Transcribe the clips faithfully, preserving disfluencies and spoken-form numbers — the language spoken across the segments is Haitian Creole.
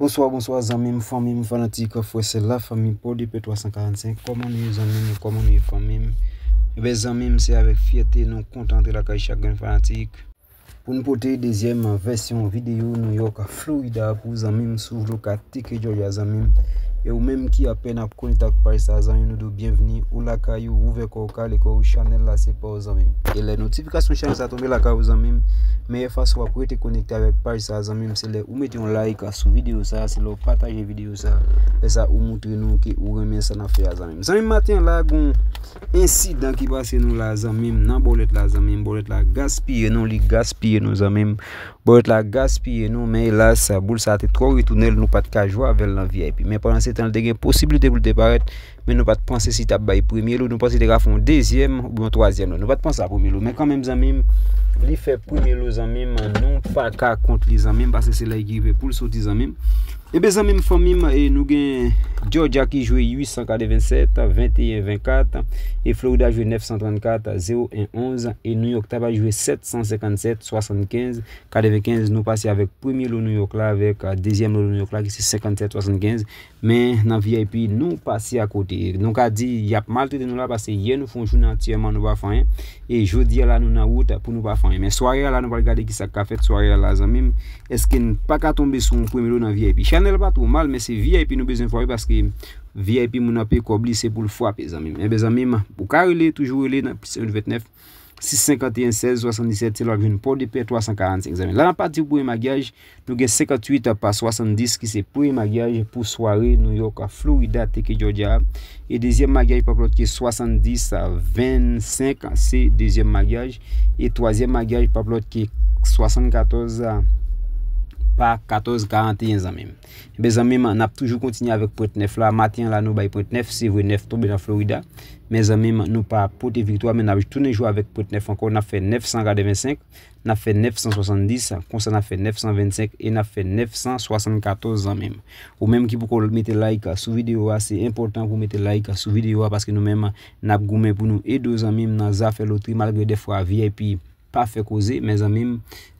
Bonswa, bonswa, zanmi m, fanmi m, fanatik, frè, sè, lafanmi Pòdepè twa san karannsenk. Kòman nou ye, zanmi m? Kòman nou ye, fanmi m? Ebyen, zanmi m, se avèk fyète nou kontan antre lakay chak grenn fanatik pou n pote dezyèm vèsyon videyo New York, Florida pou zanmi m sou Loca T K Georgia, zanmi m. E ou menm ki apèn ap konekte ak paj sa, zanmi m, nou di w byenvni, ou lakay ou, ouvè kò w, kale kò w, chanèl la se pa w, zanmi m. E lè notifikasyon chanèl sa tonbe lakay ou, zanmi m, meyè fason w ap rete konekte avèk paj sa, zanmi m, se lè ou mete yon like sou videyo sa, se lè w pataje videyo sa. Lè sa ou montre nou ke ou renmen sa n ap fè a, zanmi m. Zanmi m, maten an la, gon ensidan ki pase nou la, zanmi m, nan bòlèt la, zanmi m, bòlèt la gaspiye nou, li gaspiye nou, zanmi m. Bòlèt la gaspiye nou, men elas, boul sa te twò retounèl, nou pa t ka jwe avè l nan V I P. Men pandan se tan, li te gen posiblite pou l te parèt, men nou pa t panse si t ap bay premye lo, nou panse li te ka fè yon dezyèm oubyen yon twazyèm lo. Nou pa t panse a premye lo, men kanmenm, zanmi m, li fè premye lo, zanmi m, nou pa ka kont li, zanmi m, paske se lè ki rive pou l soti, zanmi m. Ebyen, zanmi m, fanmi m, e nou gen Georgia ki jwe uit san katrevennsèt, venteyen vennkat, e Florida jwe nèf san trannkat, zewo en onz, e New York ta pral jwe sèt san senkannsèt, swasannkenz, katrevenkenz. Nou pase avèk premye lo New York la, avèk, a, dezyèm lo New York la, ki se senkannsèt swasannkenz. Men nan V I P, nou pase akote. Nou ka di, y ap maltrete nou la, paske yè nou fè yon jounen antyèman, nou pa fè anyen. E jodi a la, nou nan wout pou nou pa fè anyen. Men sware a la, nou pral gade ki sa k ka fèt sware a la, zanmi m. Èske n pa ka tonbe sou yon premye lo nan V I P? Chanèl pa twò mal, men se V I P nou bezwen frape, paske V I P moun nan peye kòb li, se pou l frape, zanmi m. Ebyen, zanmi m, ou ka rele, toujou rele nan plis en vennèf, sis senkanteyen sèz swasanndisèt, se la w ap jwenn Pòdepè twa san karannsenk, zanmi. La n ap pati pou premye maryaj, nou gen senkantuit pa swasanndis ki se premye maryaj pou sware New York, Florida, T K Georgia. E dezyèm maryaj pa plòt ke swasanndis vennsenk, se dezyèm maryaj. E twazyèm maryaj pa plòt ke swasannkatòz pa katòz karanteyen, zanmi m. Ebyen, zanmi m, n ap toujou kontinye avèk pwent nèf la. Maten an la, nou bay pwent nèf. Se vre, nèf tonbe nan Florida. Men, zanmi m, nou pa pote viktwa, men n ap tounen jwe avèk pwent nèf ankò. N ap fè nèf san katrevensenk, n ap fè nèf san swasanndis, konsa n ap fè nèf san vennsenk e n ap fè nèf san swasannkatòz, zanmi m. Ou menm ki poko mete like sou videyo a, se enpòtan pou mete like sou videyo a, paske nou menm, n ap goumen pou nou ede w, zanmi m, nan zafè lotri, malgre dèfwa V I P pa fè koze, men zanmi m,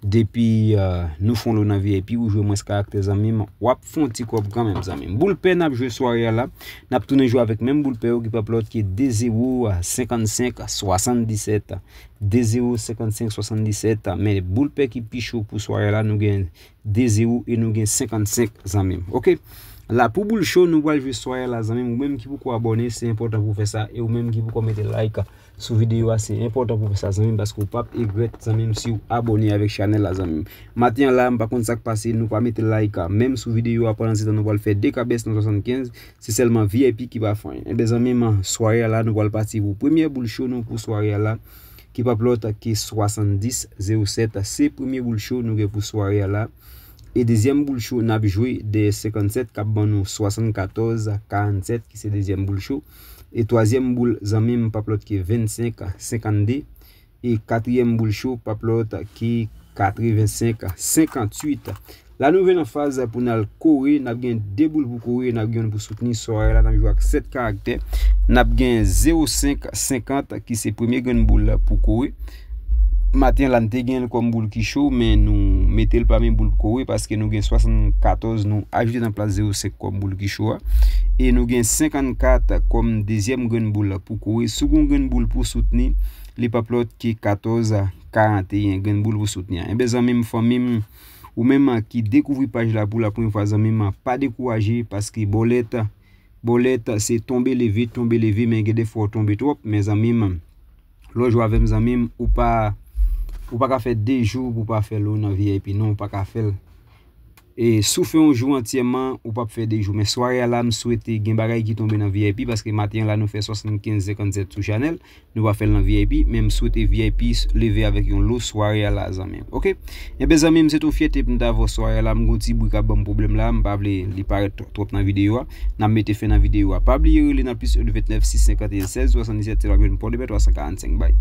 depi, euh, nou fè yon lo nan V I P, ou jwe mwens karaktè, zanmi m, w ap fè yon ti kòb kanmenm, zanmi m. Boul pè n ap jwe sware a la, n ap tounen jwe avèk menm boul pè yo ki pa plòt ke de zewo, senkannsenk, swasanndisèt. De zewo, senkannsenk, swasanndisèt. Men boul pè ki pi cho pou sware a la, nou gen de zewo e nou gen senkannsenk, zanmi m. Oke? La, pou boul cho, nou pral jwe sware a la, zanmi m. Ou menm ki poko abòne, se enpòtan pou w fè sa. E ou menm ki poko mete like sou videyo a, se enpòtan pou w fè sa, zanmi m, paske w p ap egrèt, zanmi m, si w abòne avèk chanèl la, zanmi m. Maten an la, m pa konn sa k pase, nou pa mete like menm sou videyo a, pandan se tan nou pral fè dekabès nan swasannkenz, se sèlman V I P ki pa fè anyen. Ebyen, zanmi m, sware a la, nou pral pati pou premyè boul cho nou pou sware a la, ki p ap lòt ke swasanndis zewo sèt. Se premye boul cho nou gen pou sware a la. E dezyèm boul cho n ap jwe dèyè senkannsèt k ap ban nou swasannkatòz karannsèt, ki se dezyèm boul cho. E twazyèm boul, zanmi m, p ap lòt ke vennsenk senkannde. E katriyèm boul cho p ap lòt ke katrevensenk senkantuit. La nou rive nan faz pou n al kore. N ap gen de boul pou kore, n ap gen youn pou soutni. Sware la, n ap jwe ak sèt karaktè. N ap gen zewo senk senkant, ki se premye grenn boul pou kore. Maten la, n te gen l kòm boul ki cho, men nou mete l pami boul pou kore, paske nou gen swasannkatòz nou ajoute nan plas zewo senk kòm boul ki cho a. E nou gen senkannkat kòm dezyèm grenn boul pou kore. Si w gen yon grenn boul pou soutni, li p ap lòt ke katòz karanteyen, grenn boul pou soutni a. Enben, zanmi m, fanmi m, ou menm ki dekouvri paj la pou la premye fwa, zanmi m, pa dekouraje, paske bòlèt, bòlèt se tonbe leve, tonbe leve, men gen de fwa w tonbe twòp, men zanmi m, lè w jwe avè m, zanmi m, ou pa, ou pa ka fè de jou pou w pa fè lo nan V I P, non, ou pa ka fè l. E si w fè yon jou antyèman, ou p ap fè de jou. Men sware a la, m swete gen bagay ki tonbe nan V I P, paske maten an la, nou fè swasannkenz senkannsèt sou chanèl. Nou pa fè l nan V I P, men m swete V I P leve avèk yon lo sware a la, zanmi m. Oke? Enben, zanmi m, se te yon fyète pou m ta avè w sware a la. M gen yon ti bri k ap ban m pwoblèm la. M pa vle li parèt twò-, twòp nan videyo a. N ap mete fen nan videyo a. Pa bliye rele nan plis en vennèf sis senkanteyen sèz swasanndisèt, se la w ap jwenn Pòdepè twa san karannsenk. Bay.